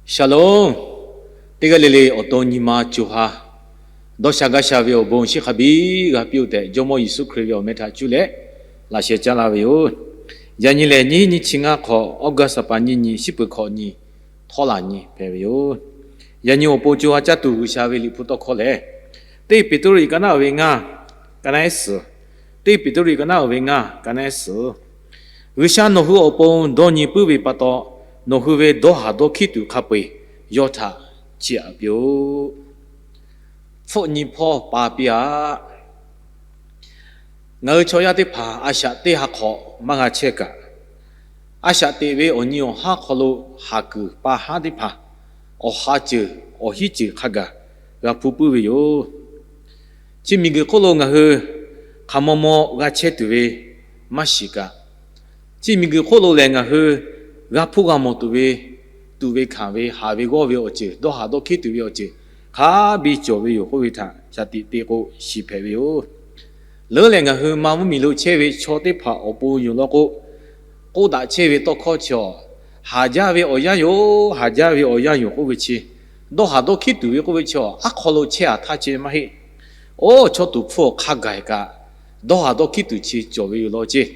Shalom. Teˇ g'aˇ le le awˬ to nyi ma co ha dawˇ sha gaˇ sha ve awˬ bon chi hk'a biˇ g'a piˇ-oˆ tehꞈ, Jawˇmawˇ Yeˍsuˆ Hkriꞈ ve awˬ meh htaꞈ cuˇ leh laꞈ sheh caˉ laˇ ve yoˬ. Yaꞈ nyi lehˬ, nyiˇ hinˉ nyiˇ chi ngaˇ hk'awꞈ, August ha pa nyiˇ nyi, shiˉ peuˬ hkawꞈ nyi, htawˇ laˬ nyi hpehꞈ ve yoˬ. Yaꞈ nyi awˬ pon co ha caˇ tuˬ G'uiˬsha ve Liꞈ hpu tawˇ hkawˇ lehˬ, teˇ Peˍtruˆ ka naˉ uiˍ ve ngaˇ, ka naˉ ehˉ suhˍ. Teˇ Peˍtruˆ ka naˉ uiˍ ve ngaˇ, ka naˉ ehˉ suhˍ. G'uiˬsha nawˬ hui awˬ pon dawˇ nyi puiˉ ve pa taw, nawˬ hui ve dawˇ haˍ dawˇ hkiˉ tuˬ hk'a peu-eˬ yawˇ htaꞈ chiˇ aꞈ piˇ-oˆ. Hpfuhˆ nyi hpawˇ pa piˇ-aꞈ. Ngaˬ hui chaw yaˇ teˇ hpaˍ a shaꞈ teˇ ha hk'awꞈ maˇ g'a chehˇ kaꞈ, a shaꞈ teꞈ ve awˬ nyi awˬ haˉ hk'aw lo haˍ kuiˬ pa haˉ teˇ hpaˍ awˬ ha ceuˬ awˬ hinˉ ceuˬ hk'a gaˬ g'a hpuˇ puiˉ ve yoˬ. Chi miˬguiˬ hk'oˆ lo ngaˬ hui hk'aˬ maw maw g'a chehˇ tuˬ ve maˇ shiˍ kaꞈ, chi miˬguiˬ hk'oˆ lo lehˬ ngaˬ hui g'a hpuˇ g'a mawˬ tuˬ ve, tuꞈ ve hkanˍ ve, haˍ ve g'awˇ ve awˬ ceuˬ, dawˇ haˍ dawˇ hkiˉ tuˬ ve awˬ ceuˬ hk'a biˇ cawˬ ve yoˬ k'oˆ ve htaꞈ shaˍ tiꞈ te k'o shiˍ hpehꞈ ve yoˬ. Leuˉ lehˬ, ngaˬ hui ma mvuhˇmiˬ lo chehˇ ve chaw teˇ hpaˍ awˬ pon yoˬ law k'o, k'oˆ daꞈ chehˇ ve tawˇ hkawˇ chi awˬ, haˍ jaˇ ve awˬ yanˇ yoˬ, haˍ jaˇ ve awˬ yanˇ yoˬ k'oˆ ve chi, dawˇ haˍ dawˇ hkiˉ tuˬ ve k'oˆ ve chi awˬ, aˉ hk'aw lo chehˇ-aꞈ htaˇ ceh maˇ heˆ. Oˇ chaw tuˍ hpfuh awˬ hk'a gaˬ-e kaꞈ, dawˇ haˍ dawˇ hkiˉ tuˬ chi cawˬ ve yoˬ law ceˇ.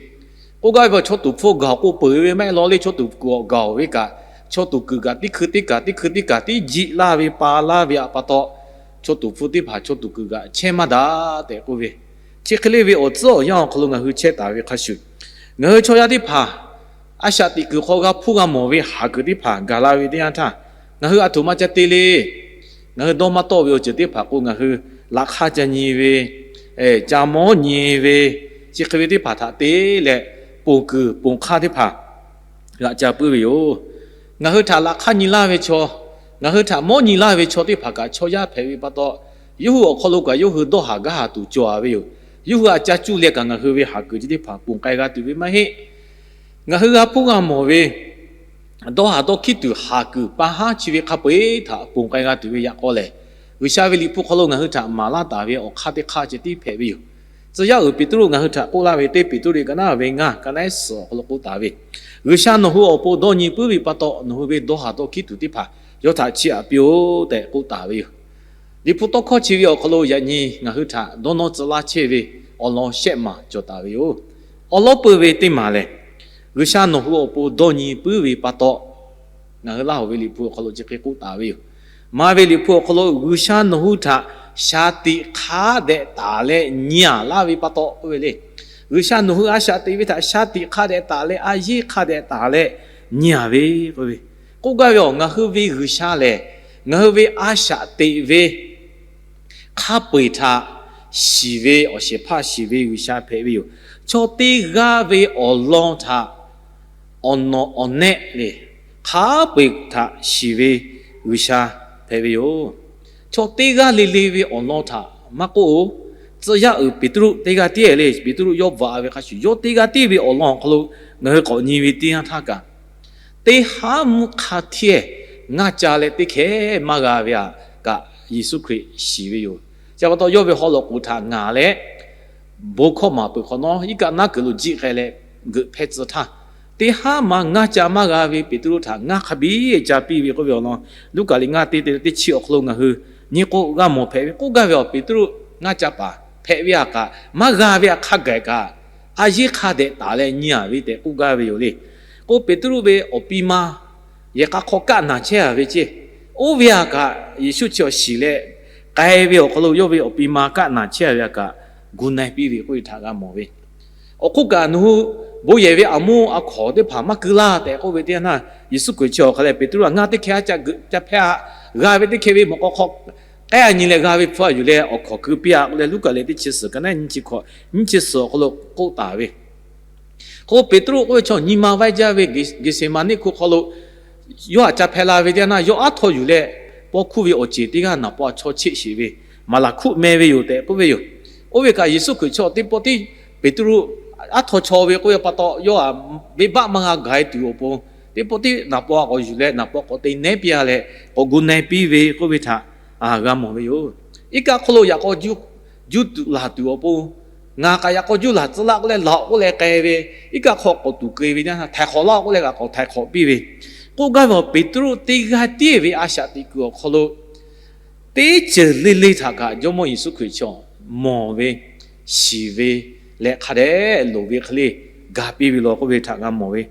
K'oˆ gaˇ ve awˬ, chaw tuˍ hpfuh gaˬ k'o peuˬ ve maˇ heˆ law le, chaw tuˍ kuˬ awˬ gaˬ-oˬ ve kaꞈ, chaw tuˍ kuiˬ kaꞈ teˇ hkui teˇ kaˬ, teˇ hkui teˇ kaˬ tiˉ jiˆ laˇ ve pa laˇ ve aꞈ pa taw, chaw tuˍ hpfuh teˇ hpaˍ chaw tuˍ kuiˬ kaꞈ chehˇ maˇ daꞈ tehꞈ k'oˆ ve, chi hk'e le ve awˬ tcuhˉ awˬ yanˇ awˬ hk'aw lo ngaˬ hui chehˇ taˍ ve hk'a shuˍ, ngaˬ hui chaw yaˇ teˇ hpaˍ a shaꞈ teꞈ kuiˬ hk'aw g'a hpuˇ g'a mawˬ ve haˍ kuiˬ teˇ hpaˍ gaˬ la ve teˇ yanˇ htaˇ, ngaˬ hui aˬ htoꞈ ma ca te le. Ngaˬ hui dawˇ maˇ tawˆ ve awˬ ceuˬ teˇ hpaˍ k'o, ngaˬ hui laꞈ hk'aˇ ca nyi ve, ca mawˉ nyi ve, chi hk'e ve teˇ hpaˍ htaꞈ te leh, ponˬ kuiˬ ponˬ hk'aˇ teˇ hpaˍ g'aꞈ ca puiˉ ve yoˬ. Ngaˬ hui htaꞈ laꞈ hk'aˇ nyi laˇ ve chaw, ngaˬ hui htaꞈ mawˉ nyi laˇ ve chaw teˇ hpaˍ kaꞈ chaw yaˇ hpehꞈ ve pa taw, yawˇ hui awˬ hk'aw lo kaꞈ yawˇ hui dawˇ haˍ gaˇ haˍ tuˬ cawˬ-a ve yoˬ. Yawˇ hui aꞈ ca cuˇ leh kaꞈ ngaˬ hui ve haˍ kuiˬ chi teˇ hpaˍ ponˬ k'ai g'a tuˬ ve maˇ heˆ. Ngaˬ hui g'a hpuˇ g'a mawˬ ve dawˇ haˍ dawˇ hkiˉ tuˬ haˍ kuiˬ pa haˉ chi ve hk'a peu-eˬ htaꞈ ponˬ k'ai g'a tuˬ ve yaꞈ k'aw lehˬ, G'uiˬsha ve Liꞈ hpu hk'aw lo ngaˬ hui htaꞈ maˍ laˇ taˍ ve awˬ hk'aˇ teˇ hk'aˇ ceh tiˉ hpehꞈ ve yoˬ. Tcuh yaˇ uiˍ Peˍtruˆ ngaˬ hui htaꞈ k'oˆ laˇ ve, teˇ Peˍtruˆ ka naˉ ve ngaˇ, ka naˉ ehˉ suhˍ awˬ hk'aw lo k'oˆ taˍ ve, G'uiˬsha nawˬ hui awˬ pon dawˇ nyi puiˉ ve pa taw, nawˬ hui ve dawˇ haˍ dawˇ hkiˉ tuˬ teˇ hpaˍ yawˇ htaꞈ chiˇ aꞈ piˇ-oˆ tehꞈ k'oˆ taˍ ve yoˬ. Liꞈ hpu tawˇ hkawˇ chi ve awˬ hk'aw lo yaꞈ nyi ngaˬ hui htaꞈ dawˇ nawˇ tcuh laˇ chehˇ ve awˬ lawn shehˆ maˬ cawˬ taˍ ve yoˬ. Awˬ lawn peuˬ ve teˇ maˬ lehˬ, G'uiˬsha nawˬ hui awˬ pon dawˇ nyi puiˉ ve pa taw, ngaˬ hui Laˇ hoꞈ ve Liꞈ hpu awˬ hk'aw lo chi hk'e k'oˆ taˍ ve yoˬ. Maˍ ve Liꞈ hpu awˬ hk'aw lo G'uiˬsha nawˬ hui htaꞈ shaˍ tiꞈ hk'a dehꞈ taˍ leh nyi-a laˇ ve pa taw k'oˆ ve le. G'uiˬsha nawˬ hui a shaꞈ teꞈ ve htaꞈ shaˍ tiꞈ hk'a dehꞈ taˍ leh, a yeˇ hk'a dehꞈ taˍ leh nyi-a ve k'oˆ ve. K'oˆ gaˇ ve awˬ, ngaˬ hui ve G'uiˬsha lehˬ, ngaˬ hui ve a shaꞈ teꞈ ve hk'a peu-eˬ htaꞈ shiˍ ve awˬ shehˍ hpaˇ shiˍ ve G'uiˬsha hpehꞈ ve yoˬ. Chaw teˇ g'aˇ ve awˬ lawn htaꞈ awˬ nawꞈ awˬ nehˆ le, hk'a peu-eˬ htaꞈ shiˍ ve G'uiˬsha hpehꞈ ve yoˬ. Chaw teˇ g'aˇ le le ve awˬ lawn htaꞈ maˇ k'oˆ-oˬ. Tcuh yaˇ uiˍ Peˍtruˆ teˇ g'aˇ tiˉ le, Peˍtruˆ yawˇ bvuhꞈ-a ve hk'a shuˍ, yawˇ teˇ g'aˇ tiˉ ve awˬ lawn awˬ hk'aw lo ngaˬ hui k'awꞈ nyi ve teˇ yanˇ htaˇ kaꞈ, teˇ haˉ mvuhˇ hk'a hteˇ ngaˇ ca leh teˇ hkeh maˇ g'a ve aꞈ kaꞈ Yeˍsuˆ Hkriꞈ shiˍ ve yoˬ. Chi pa taw yawˇ ve haw loꞈ k'oˍ htaꞈ ngaˍ leh, bon hkawˇ maˍ peuˬ hk'awꞈ nawˉ, iˉ kaˆ naˉ kuiˬ lo jiˆ k'ai leh geuꞈ hpehˇ tcuh htaˇ, teˇ haˉ ma ngaˇ ca maˇ g'a ve Peˍtruˆ htaꞈ ngaˇ hk'a biˇ ca piˇ ve k'oˆ ve awˬ lawn, Luˉkaꞈ liꞈ ngaˇ teˇ teˇ chi awˬ hk'aw lo ngaˬ hui nyi k'o g'a mawˬ hpehꞈ ve. K'oˆ gaˇ ve awˬ, Peˍtruˆ ngaˇ ca paˍ hpehꞈ ve aꞈ kaꞈ, maˇ g'a ve aꞈ hk'a gaˬ kaꞈ, a yeˇ hk'a dehꞈ taˍ leh nyi-a ve tehꞈ k'oˆ gaˇ ve yoˬ le. K'o Peˍtruˆ ve awˬ pi ma yehˬ k'a hk'aw kaˆ naˬ chehˇ-a ve ceˇ. Oˇ ve aꞈ kaꞈ Yeˍsuˆ chi awˬ shiˍ leh k'ai ve awˬ hk'aw lo yawˇ ve awˬ pi ma kaˆ naˬ chehˇ-a ve aꞈ kaꞈ gu na-e piˇ ve k'oˆ ve htaꞈ g'a mawˬ ve. Awˬ hk'oˆ kaꞈ nawˬ hui bon yehˬ ve aˬ moˇ aˬ hkawˍ teˇ hpaˍ maˇ keu laˇ tehꞈ k'oˆ ve teˇ yanˇ htaˇ, Yeˍsuˆ Hkriꞈ chi awˬ hk'a leh Peˍtruˆ aꞈ ngaˇ teˇ hkeh a ca geuꞈ ca hpehˇ-a, g'a ve teˇ hkeh ve mawꞈ k'aw hk'aw k'ehˉ-a nyi leh g'a ve hpfuhˇ-a yuˬ leh awˬ hkawˍ keu piˇ-a k'oˆ leh Luˉkaꞈ liꞈ teˇ chi suhˍ ka naˉ nyiˇ chi hkawꞈ nyiˇ chi suhˍ awˬ hk'aw lo k'oˆ taˍ ve. K'o Peˍtruˆ k'oˆ ve chaw nyi ma vaiˇ jaˇ ve Geˍseˍmaˍneˆ hko hk'aw lo yawˇ aꞈ ca hpehˇ la ve teˇ yanˇ htaˇ, yawˇ aˉ htaw yuˬ leh paw hkuˇ ve awˬ ceˬ teˇ g'aˇ naˍ paw aꞈ chaw cheˆ sheˍ ve, maˍ laˬ hkuˆ meh ve yoˬ tehꞈ k'oˆ ve yoˬ. Oˇ ve kaꞈ Yeˍsuˆ Hkriꞈ chi teˇ pawˆ tiˉ Peˍtruˆ aˉ htaw chaw ve k'oˆ ve pa taw, yawˇ aꞈ venˇbaˆ maˇ g'a gaˬ-e tuˬ awˬ pon, teˇ pawˆ tiˉ naˍ paw aꞈ k'awꞈ yuˬ leh naˍ paw k'awꞈ te nehˉ piˇ-a leh k'awꞈ gu na-e piˇ ve k'oˆ ve htaꞈ g'a mawˬ ve yoˬ. Iˉ kaˆ hk'oˆ lo yaꞈ k'aw juˇ tuꞈ laˬ tuˬ awˬ pon, ngaˬ kaꞈ yaꞈ k'aw juˇ laˬ tcuh laˇ k'oˆ leh laˬ-oꞈ k'oˆ leh k'ai ve, iˉ kaˆ hk'aw k'awꞈ tuˬ keu ve teˇ yanˇ htaˇ, htaiˍ hk'awꞈ laˇ-oꞈ k'oˆ leh kaꞈ k'awꞈ htaiˍ hk'awꞈ piˇ ve, K'oˆ gaˇ ve awˬ, Peˍtruˆ teˇ g'aˇ tiˉ ve a shaꞈ teꞈ kuiˬ awˬ hk'aw lo teˇ ceuˬ le le htaꞈ kaꞈ Jawˇmawˇ Yeˍsuˆ Hkriꞈ chaw mawˬ ve, shiˍ ve leh hk'a dehꞈ loˍ ve hk'e le ga piˇ ve law k'oˆ ve htaꞈ g'a mawˬ ve.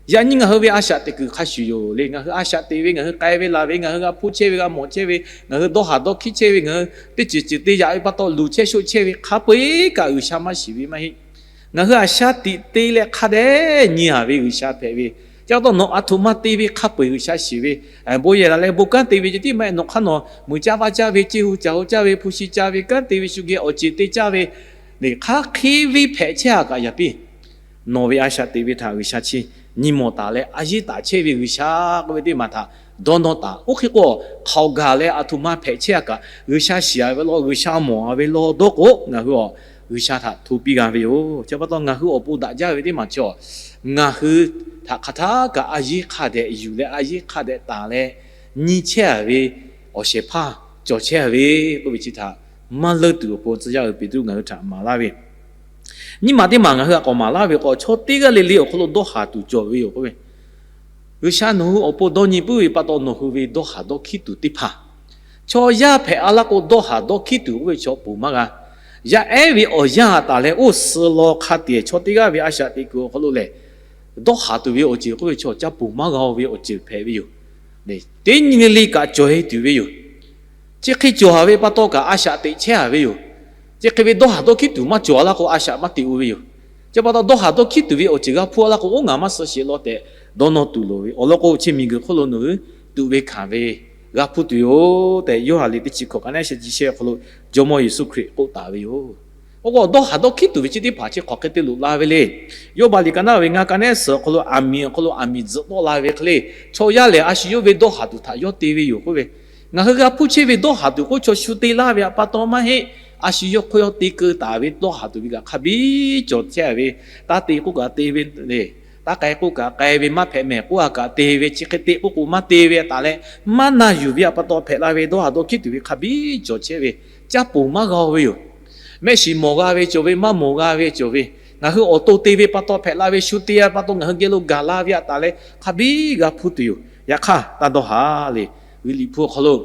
Yaꞈ nyi ngaˬ hui ve a shaꞈ teꞈ kuiˬ hk'a shuˍ yoˬ le. Ngaˬ hui a shaꞈ teꞈ ve, ngaˬ hui k'ai ve laˬ ve, ngaˬ hui g'a hpuˇ chehˇ ve, g'a mawˬ chehˇ ve, ngaˬ hui dawˇ haˍ dawˇ hkiˉ chehˇ ve, ngaˬ hui teˇ ceuˬ ceuˬ te yaꞈ ve pa taw luˬ chehˇ shoˆ chehˇ ve hk'a peu-eˬ kaꞈ G'uiˬsha maˇ shiˍ ve maˇ heˆ. Ngaˬ hui a shaꞈ teꞈ te leh hk'a dehꞈ nyi-a ve G'uiˬsha hpehꞈ ve, chi pa taw nawˬ a htoꞈ ma te ve hk'a peu-eˬ G'uiˬsha shiˍ ve. Bon yehˬ laˬ leh bon kanˉ te ve ceh tiˉ maˇ heˆ, nawˬ hk'aˇ nawˬ muiˬ caˇ vaˇ caˇ ve, ceˇ hu caˬ hu caˇ ve, hpu shi caˇ ve, kanˉ te ve, shu geh awˬ ceˬ te caˇ ve, hk'aˇ hk'e ve hpehꞈ chehˇ-a kaꞈ yaꞈ piˇ. Nawˬ ve a shaꞈ teꞈ ve htaꞈ G'uiˬsha chi nyi mawˬ taˍ leh a yeˇ taˍ chehˇ ve G'uiˬsha k'oˆ ve teˇ maˬ htaꞈ dawˇ nawˇ taˍ. Oˇ hk'e k'o, hk'aoˍ gaˬ leh a htoꞈ ma hpehꞈ chehˇ-a kaꞈ G'uiˬsha shiˍ-a ve law, G'uiˬsha mawˬ-a ve law dawˇ k'o, ngaˬ hui awˬ G'uiˬsha htaꞈ hto piˇ g'a ve yoˬ. Chi pa taw ngaˬ hui awˬ pon daꞈ jaˇ ve teˇ maˬ chaw, ngaˬ hui htaꞈ hk'aˬ htaˇ kaꞈ a yeˇ hk'a dehꞈ yuˬ leh a yeˇ hk'a dehꞈ taˍ leh nyi chehˇ-a ve awˬ shehˍ hpaˇ cawˬ chehˇ-a ve k'oˆ ve chi htaꞈ maˇ leunˇ tuˬ awˬ pon tcuh yaˇ uiˍ Peˍtruˆ ngaˬ hui htaꞈ maˍ laˇ ve, nyiˇ maˬ teˇ maˬ ngaˬ hui htaꞈ k'awꞈ maˍ laˇ ve k'o, chaw teˇ g'aˇ le le awˬ hk'aw lo dawˇ haˍ tuˬ cawˬ ve yoˬ k'oˆ ve. G'uiˬsha nawˬ hui awˬ pon dawˇ nyi puiˉ ve pa taw nawˬ hui ve dawˇ haˍ dawˇ hkiˉ tuˬ teˇ hpaˍ, chaw yaˇ hpehꞈ-a laˇ k'o dawˇ haˍ dawˇ hkiˉ tuˬ k'oˆ ve chaw ponˬ maˇ g'a. Yaˇ ehˉ ve awˬ yanˇ taˍ leh oˇ suh law hk'a tiꞈ chaw teˇ g'aˇ ve a shaꞈ teꞈ kuiˬ awˬ hk'aw lo lehˬ, dawˇ haˍ tuˬ ve awˬ ceuˬ k'oˆ ve chaw ca ponˬ maˇ g'a-o ve awˬ ceuˬ hpehꞈ ve yoˬ. Teˇ nyi le le kaꞈ cawˬ-e tuˬ ve yoˬ. Chi hk'e cawˬ-a ve pa taw kaꞈ a shaꞈ teꞈ chehˇ-a ve yoˬ. Chi hk'e ve dawˇ haˍ dawˇ hkiˉ tuˬ maˇ cawˬ-a laˇ k'o a shaꞈ maˇ teꞈ-o ve yoˬ. Chi pa taw dawˇ haˍ dawˇ hkiˉ tuˬ ve awˬ ceuˬ g'a hpuˇ-a laˇ k'o, oˉ ngaˬ maˇ suh sheˍ law tehꞈ dawˇ nawˇ tuˬ loˍ ve awˬ lawn k'o, chi miˬguiˬ hk'oˆ lo nawˬ hui tuꞈ ve hkanˍ ve g'a hpuˇ tuˬ yoˬ tehꞈ, Yoˇhanˬ liꞈ teˇ chi hkawꞈ ka neˉ sheh chi sheh awˬ hk'aw lo Jawˇmawˇ Yeˍsuˆ Hkriꞈ k'oˆ taˍ ve yoˬ. Oˇ k'o dawˇ haˍ dawˇ hkiˉ tuˬ ve chi teˇ hpaˍ chi hk'aˬ hk'e te loꞈ la ve le. Yawˇbaˆ liꞈ ka naˉ ve ngaˇ ka neˉ suhˍ awˬ hk'aw lo aˬ miˍ awˬ hk'aw lo aˬ miˍ tzuhꞈ tawˆ la ve hk'e le, chaw yaˇ lehˬ a shu yawˇ ve dawˇ haˍ tuˬ htaꞈ yawˇ te ve yoˬ k'oˆ ve. Ngaˬ hui g'a hpuˇ chehˇ ve dawˇ haˍ tuˬ k'oˆ chaw shu te laˇ ve pa taw maˇ heˆ. A shu yawˇ hk'oˆ yawˇ te keu taˍ ve dawˇ haˍ tuˬ ve kaꞈ hk'a biˇ cawˬ chehˇ ve, taˇ te k'oˆ kaꞈ te ve le, taˇ k'ai k'oˆ kaꞈ k'ai ve, maˇ hpehꞈ mehˍ k'oˆ-a kaꞈ te ve, chi hk'e te k'oˆ k'o maˇ te ve taˍ leh, maˇ na yuˬ ve pa taw hpehꞈ la ve dawˇ haˍ dawˇ hkiˉ tuˬ ve hk'a biˇ cawˬ chehˇ ve, caˇ ponˬ maˇ g'a-o ve yoˬ. Mehˆ shiˍ mawˬ g'a ve cawˬ ve, maˇ mawˬ g'a ve cawˬ ve, ngaˬ hui awˬ to te ve pa taw hpehꞈ la ve, shu te pa taw ngaˬ hui geh lo gaˬ la ve htaꞈ taˍ leh hk'a biˇ g'a hpuˇ tuˬ yoˬ. Yaꞈ hk'aˇ taˇ dawˇ haˍ le. G'uiˬ liꞈ hpu awˬ hk'aw lo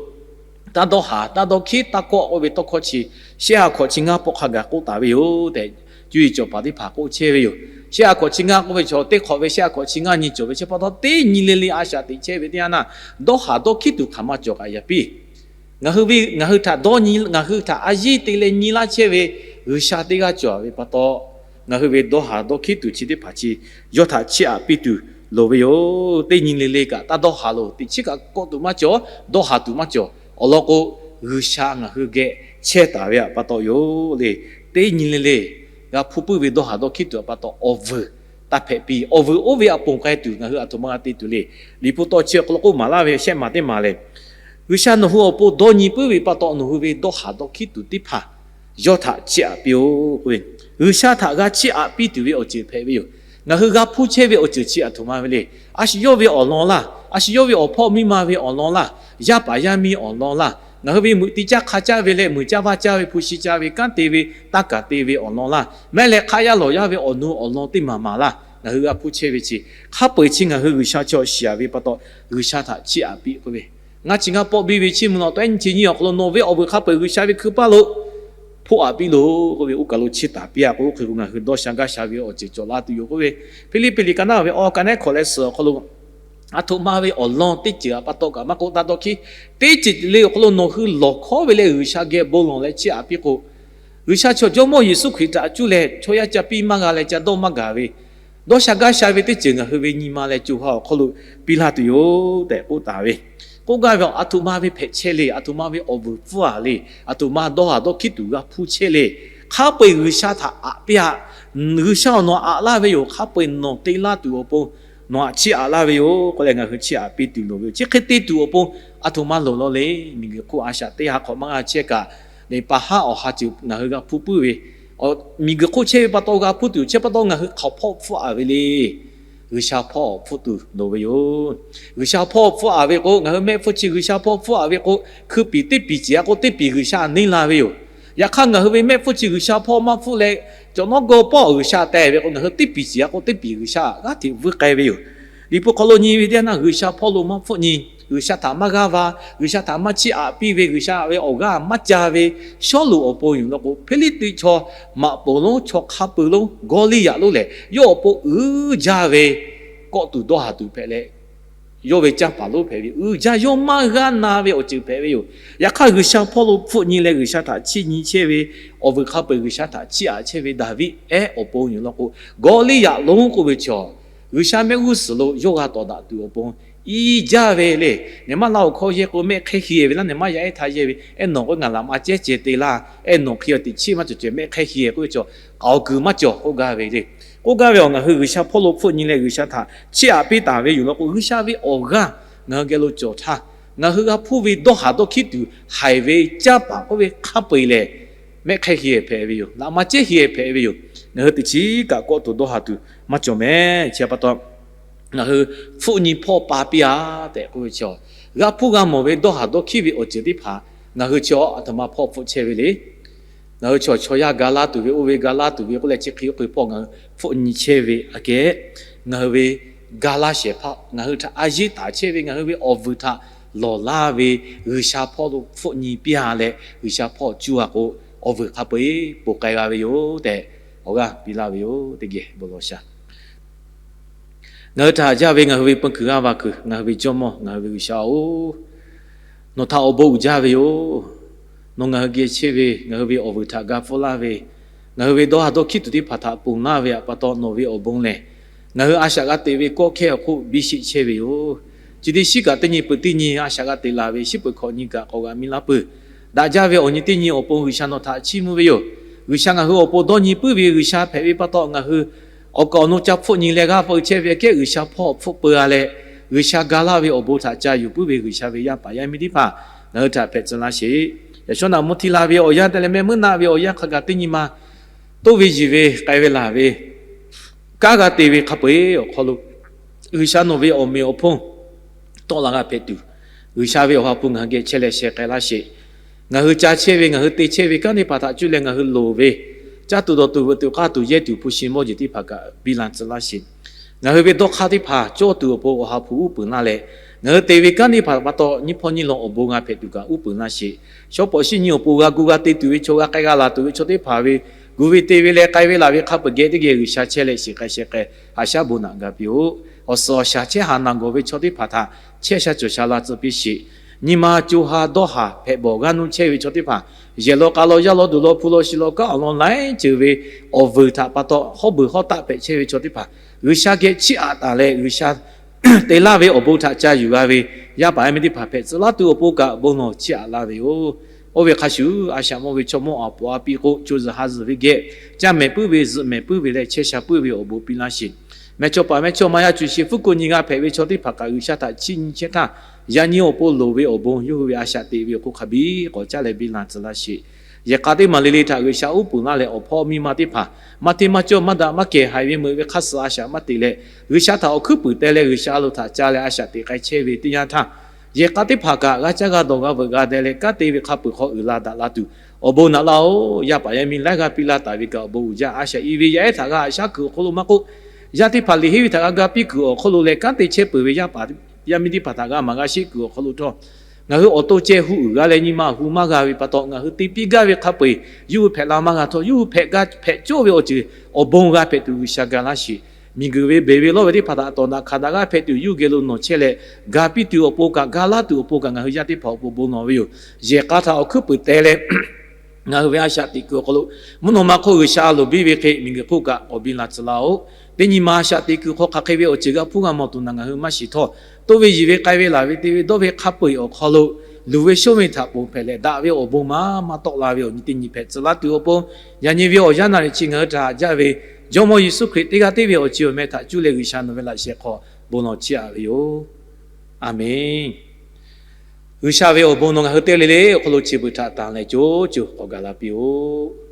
taˇ dawˇ haˍ, taˇ dawˇ hkiˉ, taˇ kawˆ k'oˆ ve tawˇ hkawˇ chi shehˆ ha hkawꞈ chi ngaˇ pawˆ hk'a gaˬ k'oˆ taˍ ve yoˬ tehꞈ, cuˇ yiˍ cawˬ paˍ teˇ hpaˍ k'oˆ chehˇ ve yoˬ. Shehˆ ha hkawꞈ chi ngaˇ k'oˆ ve chaw teˇ hk'awꞈ ve shehˆ ha hkawꞈ chi ngaˇ nyi cawˬ ve chi pa taw teˇ nyi le le a shaꞈ teꞈ chehˇ ve teˇ yanˇ naˆ, dawˇ haˍ dawˇ hkiˉ tuˬ hk'aˬ ma cawˬ kaꞈ yaꞈ piˇ. Ngaˬ hui ve, ngaˬ hui htaꞈ dawˇ nyi, ngaˬ hui htaꞈ a yeˇ te leh nyi laˇ chehˇ ve G'uiˬsha teˇ g'aˇ cawˬ ve pa taw, ngaˬ hui ve dawˇ haˍ dawˇ hkiˉ tuˬ chi teˇ hpaˍ chi yawˇ htaꞈ chiˇ aꞈ piˇ tuˬ loˍ ve yoˬ. Teˇ nyi le le kaꞈ taˇ dawˇ haˍ loˬ. Teꞈ chiˉ kaꞈ kawˆ tuˬ maˇ cawˬ, dawˇ haˍ tuˬ maˇ cawˬ. Awˬ lawn k'o, G'uiˬsha ngaˬ hui geh chehˇ taˍ ve pa taw yoˬ le. Teˇ nyi le le g'a hpuˇ puiˉ ve dawˇ haˍ dawˇ hkiˉ tuˬ pa taw awˬ vuiˬ taˇ hpehꞈ piˇ. Awˬ vuiˬ oˇ ve a ponˬ k'ai tuˬ ngaˬ hui a htoꞈ ma g'a te tuˬ le. Liꞈ hpu tawˇ chi awˬ hk'aw lo k'oˆ maˍ laˇ ve shehˆ maˬ teˇ maˬ lehˬ, G'uiˬsha nawˬ hui awˬ pon dawˇ nyi puiˉ ve pa taw nawˬ hui ve dawˇ haˍ dawˇ hkiˉ tuˬ teˇ hpaˍ yawˇ htaꞈ chiˇ aꞈ piˇ-oˆ k'oˆ ve, G'uiˬsha htaꞈ g'a chiˇ aꞈ piˇ tuˬ ve awˬ ceuˬ hpehꞈ ve yoˬ. Ngaˬ hui g'a hpuˇ chehˇ ve awˬ ceuˬ chi a htoꞈ ma ve le. A shu yawˇ ve awˬ lawn laˇ, a shu yawˇ ve awˬ hpawˇ miˇ ma ve awˬ lawn laˇ, yaˇ paˍ yaˇ miˇ awˬ lawn laˇ, ngaˬ hui ve muiˬ te caˇ hk'a caˇ ve leh muiˬ caˇ vaˇ caˇ ve, hpu shi caˇ ve, kanˉ te ve, taˇ kaˍ te ve awˬ lawn laˇ, mehˆ leh hk'aˆ yaˇ lawˬ yaˇ ve awˬ nu awˬ lawn teˇ maˬ maˬ laˇ, ngaˬ hui g'a hpuˇ chehˇ ve chi hk'a peu-eˬ chi ngaˬ hui G'uiˬsha chaw shiˍ-a ve pa taw G'uiˬsha htaꞈ chiˇ aꞈ piˇ k'oˆ ve, Ngaˇ chi ngaˇ pawˆ biˇ ve chiˇ mvuh law tawehˉ nyi chi nyi awˬ hk'aw lo nawˬ ve awˬ vuiˬ hk'a peu-eˬ G'uiˬsha ve hkui paˇ lo hpoˆ aꞈ piˇ loˬ k'oˆ ve, oˇ kaˬ lo chiˇ taˍ piˇ-a k'o, oˇ hk'e k'o ngaˬ hui dawˇ sha gaˇ sha ve awˬ ceuˬ cawˬ la tuˬ yoˬ k'oˆ ve, Hpiˇliˇpiˆ liꞈ ka naˉ ve awˬ ka neˉ hkawꞈ leh suhˍ awˬ hk'aw lo a htoꞈ ma ve awˬ lawn teˇ ceuˬ pa taw kaꞈ maˇ k'oˆ, taˇ dawˇ hkiˉ. Teˇ ceuˬ le awˬ hk'aw lo nawˬ hui lawˬ hkawˉ ve leh G'uiˬsha geh bon lawˬ leh chiˇ aꞈ piˇ k'o, G'uiˬsha chaw Jawˇmawˇ Yeˍsuˆ Hkriꞈ htaꞈ cuˇ leh chaw yaˇ ca piˇ maˇ g'a leh ca dawˇ maˇ gaˬ ve, dawˇ sha gaˇ sha ve teˇ ceuˬ ngaˬ hui ve nyi ma leh co ha awˬ hk'aw lo piˇ laˇ tuˬ yoˬ tehꞈ k'oˆ taˍ ve. K'oˆ gaˇ ve, a htoꞈ ma ve hpehꞈ chehˇ le, a htoꞈ ma ve awˬ vuiˬ pfuhˇ-a le, a htoꞈ ma dawˇ haˍ dawˇ hkiˉ tuˬ g'a hpuˇ chehˇ le, hk'a peu-eˬ G'uiˬsha htaꞈ aꞈ piˇ-a. G'uiˬsha awˬ nawˬ aꞈ laˇ ve yoˬ. Hk'a peu-eˬ nawˬ te laˇ tuˬ awˬ pon nawˬ htaꞈ chiˇ aꞈ laˇ ve yoˬ k'oˆ leh ngaˬ hui chiˇ aꞈ piˇ tuˬ loˍ ve yoˬ. Chi hk'e te tuˬ awˬ pon a htoꞈ ma loˍ law le. Miˬguiˬ hk'oˆ a shaꞈ teˇ ha hk'awꞈ maˇ g'a chehˇ kaꞈ, pa haˉ awˬ ha ceuˬ ngaˬ hui g'a hpuˇ puiˉ ve, miˬguiˬ hk'oˆ chehˇ ve pa taw g'a hpuˇ tuˬ chehˇ pa taw ngaˬ hui hk'aoˍ hpawˇ hpfuhˆ-a ve le. G'uiˬsha hpawˇ hpfuhˆ tuˬ loˍ ve yoˬ. G'uiˬsha hpawˇ hpfuhˆ-a ve k'o, ngaˬ hui mehˆ hpfuhˇ chi G'uiˬsha hpawˇ hpfuhˆ-a ve k'o, hkui piˍ teˇ piˍ ciˍ-a k'o, teˇ piˍ G'uiˬsha neˇ la ve yoˬ. Yaꞈ hk'aˇ, ngaˬ hui ve mehˆ hpfuhˇ chi G'uiˬsha hpawˇ maˇ hpfuhˆ leh, cawˬ nawˉ gawˇ pawˆ G'uiˬsha teh ve k'o, ngaˬ hui teˇ piˍ ciˍ-a k'o, teˇ piˍ G'uiˬsha g'aˇ hteꞈ vuiˇ k'ai ve yoˬ. Liꞈ hpu hk'aw lo nyi ve teˇ yanˇ, G'uiˬsha hpawˇ lo maˇ hpfuhˆ nyi, G'uiˬsha htaꞈ maˇ g'aˇ va, G'uiˬsha htaꞈ maˇ chiˇ aꞈ piˇ ve, G'uiˬsha ve awˬ g'aˇ maˇ ca ve Sawˉluꞈ awˬ pon yoˬ law k'o, Hpiˇliˇtuꞈ chaw maꞈ poˍ lonˉ, chaw hk'a peu lonˉ, Gawˇliˇyaꞈ lonˉ lehˬ, yawˇ awˬ pon uiˍ jaˇ ve kawˆ tuˬ dawˇ haˍ tuˬ hpehꞈ leh, yawˇ ve canˇ paˍ lonˉ hpehꞈ ve, uiˍ jaˇ yawˇ maˇ g'aˇ na ve awˬ ceuˬ hpehꞈ ve yoˬ. Yaꞈ hk'aˇ, G'uiˬsha hpawˇ lo hpfuhˆ nyi leh G'uiˬsha htaꞈ chiˇ nyi chehˇ ve, awˬ vuiˬ hk'a peu-eˬ G'uiˬsha htaꞈ chiˇ aꞈ chehˇ ve Daˍviˆ ehˉ awˬ pon yoˬ law k'o, Gawˇliˇyaꞈ lonˉ k'oˆ ve chaw, G'uiˬsha mehˆ g'uˇ suhˍ lo yawˇ g'a tawˍ daꞈ tuˬ awˬ pon iˉ jaˇ ve le. Nehˬ maˇ laˇ awˬ hkawˇ yehˇ k'o, mehˆ hk'ehˇ hi-e ve laˇ, nehˬ maˇ yaˇ ehˉ htaˇ yehˇ ve, ehˉ nawˬ k'o ngaˬ laꞈ ma cehˉ ceh te laˇ, ehˉ nawˬ hk'e a teꞈ chiˇ maˇ cawˬ ceh mehˆ hk'ehˇ hi-e k'oˆ ve chaw, k'aoˍ kuiˬ maˇ cawˬ k'oˆ gaˇ ve le. K'oˆ gaˇ ve awˬ, ngaˬ hui G'uiˬsha hpawˇ lo hpfuhˆ nyi leh G'uiˬsha htaꞈ chiˇ aꞈ piˇ taˍ ve yoˬ law k'o, G'uiˬsha ve awˬ g'aˇ ngaˬ hui geh lo cawˬ htaˇ, ngaˬ hui g'a hpuˇ ve dawˇ haˍ dawˇ hkiˉ tuˬ haiˬ ve canˇ paˍ k'oˆ ve hk'a peu-eˬ lehˬ, mehˆ hk'ehˇ hi-e hpehꞈ ve yoˬ. Laꞈ ma cehˉ hi-e hpehꞈ ve yoˬ. Ngaˬ hui teˇ chiˉ kaꞈ kawˆ tuˬ dawˇ haˍ tuˬ maˇ cawˬ mehˍ. Chi pa taw, ngaˬ hui hpfuhˆ nyi hpawˇ pa piˇ-a tehꞈ k'oˆ ve chaw, g'a hpuˇ g'a mawˬ ve dawˇ haˍ dawˇ hkiˉ ve awˬ ceuˬ teˇ hpaˍ ngaˬ hui chaw aˬ htoꞈ ma hpawˇ hpfuhˆ chehˇ ve le. Ngaˬ hui chaw chaw yaˇ ga laˇ tuˬ ve, oˇ ve ga laˇ tuˬ ve k'oˆ leh, chi hk'e oˇ hk'e hpawˇ ngaˬ hui hpfuhˆ nyi chehˇ ve aꞈ kehˉ, ngaˬ hui ve ga laˇ shehˍ hpaˇ ngaˬ hui htaꞈ a yiˉ taˍ chehˇ ve, ngaˬ hui ve awˬ vuiˬ htaꞈ lawˬ laˇ ve G'uiˬsha hpawˇ lo hpfuhˆ nyi piˇ-a leh, G'uiˬsha hpawˇ cuˇ-a k'o, awˬ vuiˬ hk'a peu-eˬ poˬ k'ai g'a ve yoˬ tehꞈ, awˬ g'aˇ piˇ laˇ ve yoˬ. Teˇ geh bon lawˬ shaˍ. Ngaˬ hui htaꞈ jaˇ ve ngaˬ hui ve peun kuiˬ g'aˇ va kuiˬ, ngaˬ hui ve Jawˇmawˇ, ngaˬ hui ve G'uiˬsha-oˬ, nawˬ htaꞈ awˬ bon uiˍ jaˇ ve yoˬ. Nawˬ ngaˬ hui geh chehˇ ve, ngaˬ hui ve awˬ vuiˬ htaꞈ ga pfuhˆ laˇ ve, ngaˬ hui ve dawˇ haˍ dawˇ hkiˉ tuˬ teˇ hpaˍ htaꞈ ponˬ laˇ ve aꞈ pa taw, nawˬ ve awˬ bon lehˬ, ngaˬ hui a shaꞈ g'a teꞈ ve kawˆ hkehˇ awˬ hk'oˆ biˇ sheˆ chehˇ ve yoˬ. Chi teˇ shiˉ kaꞈ teˇ nyi peuˬ teˇ nyi a shaꞈ g'a teꞈ laˬ ve, shiˉ peuˬ hkawꞈ nyi kaꞈ k'awꞈ g'a miˇ laˇ peuˬ. Daꞈ jaˇ ve awˬ nyi teˇ nyi awˬ pon G'uiˬsha nawˬ htaꞈ chiˇ mvuh ve yoˬ. G'uiˬsha ngaˬ hui awˬ pon dawˇ nyi puiˉ ve G'uiˬsha hpehꞈ ve pa taw, ngaˬ hui awˬ kaˍ awˬ nu ca hpfuhˆ nyi leh g'aˇ peu chehˇ ve aꞈ kehˉ, G'uiˬsha hpawˇ hpfuhˆ peu-a leh, G'uiˬsha ga laˇ ve awˬ bon htaꞈ ca yuˬ puiˉ ve G'uiˬsha ve yaˇ paˍ yaˇ miˇ teˇ hpaˍ ngaˬ hui htaꞈ hpehꞈ tcuh laˇ sheˍ. Yaꞈ shawˉ naꞈ mvuhˇ hti la ve awˬ yanˇ te leh mehˆ meuˇ naˆ ve awˬ yanˇ hk'a gaˬ teˇ nyi ma toˇ ve yiˬ ve k'ai ve laˬ ve, kanˉ g'a te ve hk'a peu-eˬ awˬ hk'aw lo, G'uiˬsha nawˬ ve awˬ meꞈ awˬ hponˇ tawˆ la g'a hpehꞈ tuˬ, G'uiˬsha ve awˬ ha hpu ngaˬ hui geh chehˇ leh sheh k'ai laˇ sheˍ. Ngaˬ hui ca chehˇ ve, ngaˬ hui te chehˇ ve kanˉ teˇ hpaˍ htaꞈ cuˇ leh ngaˬ hui loˍ ve, caˇ tuˬ dawˬ tuˬ veuꞈ tuˬ k'aˇ tuˬ yehˇ tuˬ hpu shi mawˇ jeˬ teˇ hpaˍ kaꞈ biˇ la tcuh laˇ sheˍ. Ngaˬ hui ve dawˇ hk'aˇ teˇ hpaˍ cawˇ tuˬ awˬ pon awˬ ha hpu uˉ peunˍ laˇ leh, ngaˬ hui te ve kanˉ teˇ hpaˍ pa taw nyiˇ hpawˇ nyiˇ lawn awˬ bon g'a hpehꞈ tuˬ kaꞈ uˉ peunˍ laˇ sheˍ. Shawˉ pawˍ shiˉ nyi awˬ pon g'a gu g'a te tuˬ ve chaw, g'a k'ai g'a laˬ tuˬ ve chaw teˇ hpaˍ ve gu ve te ve leh k'ai ve laˬ ve hk'a peu-eˬ geh teˇ geh G'uiˬsha chehˇ leh shiˍ k'ai sheh k'ai haꞈ shaˉ bon naꞈ ga piˇ-oˆ. Awˬ suhˍ awˬ shaˍ chehˇ haˍ naˬ gawˬ ve chaw teˇ hpaˍ htaꞈ chehˇ sha cawˬ sha la tcuh piˇ sheˍ. Nyi ma co ha dawˇ haˍ hpehꞈ bawˬ g'aˇ nuˇ chehˇ ve chaw teˇ hpaˍ, yehˬ law k'a law yaˇ law duˬ law hpu law shi law kanˉ awˬ lawn laiˉ ceuˬ ve awˬ vuiˬ htaꞈ pa taw hawˉ beuˬ hawˉ taˆ hpehꞈ chehˇ ve chaw teˇ hpaˍ, G'uiˬsha geh chiˇ aꞈ taˍ leh G'uiˬsha te laˇ ve awˬ bon htaꞈ ca yuˬ g'a ve yaˇ paˍ yaˇ miˇ teˇ hpaˍ hpehꞈ tcuh laˇ tuˬ awˬ pon kaꞈ bon lawˬ chiˇ aꞈ laˇ ve yoˬ. Oˇ ve hk'a shuˍ, a shaꞈ mawˇ ve chaw mawˇ aˬ poꞈ a piˇ k'o, co zuhˬ ha zuhˬ ve geh caˇ mehˍ puiˉ ve, zuhꞈ mehˍ puiˉ ve leh chehˇ sha puiˉ ve awˬ bon piˇ laˇ sheˍ. Mehˬ chaw paˍ mehˬ chaw ma yaˇ cuˬ sheˍ fuˉ ko nyi g'a hpehꞈ ve chaw teˇ hpaˍ kaꞈ G'uiˬsha htaꞈ chiˇ nyi chehˇ htaˇ, yaꞈ nyi awˬ pon loˍ ve awˬ bon yawˇ hui ve a shaꞈ teꞈ ve awˬ hk'oˆ hk'a biˇ k'awꞈ caˇ leh biˇ la tcuh laˇ sheˍ. Yehˬ k'a teˇ maˬ le le htaꞈ G'uiˬsha uˉ peunˍ laˇ leh, awˬ hpawˇ miˇ ma teˇ hpaˍ maˇ hteˇ maˇ cawˇ maˇ daꞈ maˇ kehˬ haiˬ ve meuꞈ ve hk'aˇ suh a shaꞈ maˇ teꞈ leh, G'uiˬsha htaꞈ awˬ hkuiˉ puiˍ teh leh G'uiˬsha a loˍ htaꞈ ca leh a shaꞈ teꞈ k'ai chehˇ ve teˇ yanˇ htaˇ, yehˬ k'a teˇ hpaˍ kaꞈ g'a caˇ g'a dawˬ g'a veuꞈ g'a deh leh kanˉ te ve hk'a peuˬ hk'aw uiˍ la daꞈ la tuˬ awˬ bon naꞈ laˇ-oˬ. Yaˇ paˍ yaˇ miˇ laiˉ g'aˇ piˇ laˇ taˍ ve kaꞈ awˬ bon uiˍ jaˇ. A shaꞈ i ve yaˇ ehˉ htaꞈ g'a haꞈ shaˉ kuiˬ awˬ hk'aw lo maˇ k'oˆ, yaˇ teˇ hpaˍ liꞈ henˇ ve htaꞈ g'a ga piˇ kuiˬ awˬ hk'aw lo leh kanˉ te chehˇ peuˬ ve yaˇ paˍ yaˇ miˇ teˇ hpaˍ htaꞈ g'a maˍ g'a sheˆ kuiˬ awˬ hk'aw lo htawˇ, ngaˬ hui awˬ to ceh hu uiˍ g'a leh nyi ma hu maˇ g'a ve pa taw, ngaˬ hui te piˇ gaˇ ve hk'a peu-eˬ yawˇ hui hpehꞈ la maˇ g'a htawˇ, yawˇ hui hpehꞈ gaˇ hpehꞈ cawˇ ve awˬ ceuˬ awˬ bon g'a hpehꞈ tuˬ G'uiˬsha ga laˇ sheˍ. Miˬguiˬ ve beˬ ve lawˇ ve teˇ hpaˍ htaꞈ tawˍ daꞈ hkanˍ daꞈ g'a hpehꞈ tuˬ yawˇ hui geh lo nawˬ chehˇ leh, ga piˇ tuˬ awˬ pon kaꞈ, ga laˇ tuˬ awˬ pon kaꞈ ngaˬ hui yaˇ teˇ hpaˍ awˬ pon bon lawˬ ve yoˬ. Yehˬ k'a htaꞈ awˬ hkuiˉ puiˍ teh leh ngaˬ hui ve a shaꞈ teꞈ kuiˬ awˬ hk'aw lo, mvuhˇ naw ma hk'oˆ G'uiˬsha a loˍ biˇ ve hk'e miˬguiˬ hk'oˆ kaꞈ k'awꞈ biˇ la tcuh laˇ-oˆ. Teˇ nyi ma a shaꞈ teꞈ kuiˬ hk'aw hk'aˬ hk'e ve awˬ ceuˬ g'a hpuˇ g'a mawˬ tuˬ naˬ ngaˬ hui maˇ shiˍ htawˇ, toˇ ve yiˬ ve k'ai ve laˬ ve te ve dawˇ ve hk'a peu-eˬ awˬ hk'aw lo luˬ ve shonˇ ve htaꞈ ponˬ hpehꞈ leh, daꞈ ve awˬ bon maˇ maˇ tawˆ la ve awˬ nyi teˇ nyi hpehꞈ tcuh laˇ tuˬ awˬ pon, yaꞈ nyi ve awˬ yanˇ naˍ riˍ chi ngaˬ hui htaꞈ haꞈ jaˇ ve Jawˇmawˇ Yeˍsuˆ Hkriꞈ teˇ g'aˇ tiˉ ve awˬ ceuˬ awˬ meh htaꞈ cuˇ leh G'uiˬsha nawˬ ve laꞈ sheh hk'aw bon lawˬ chiˇ aꞈ ve yoˬ. A menˬ. G'uiˬsha ve awˬ bon nawˬ ngaˬ hui teˇ g'aˇ le le awˬ hk'aw lo chi beuꞈ htaꞈ tanˬ leh co co k'awꞈ gaˬ la piˇ-oˆ.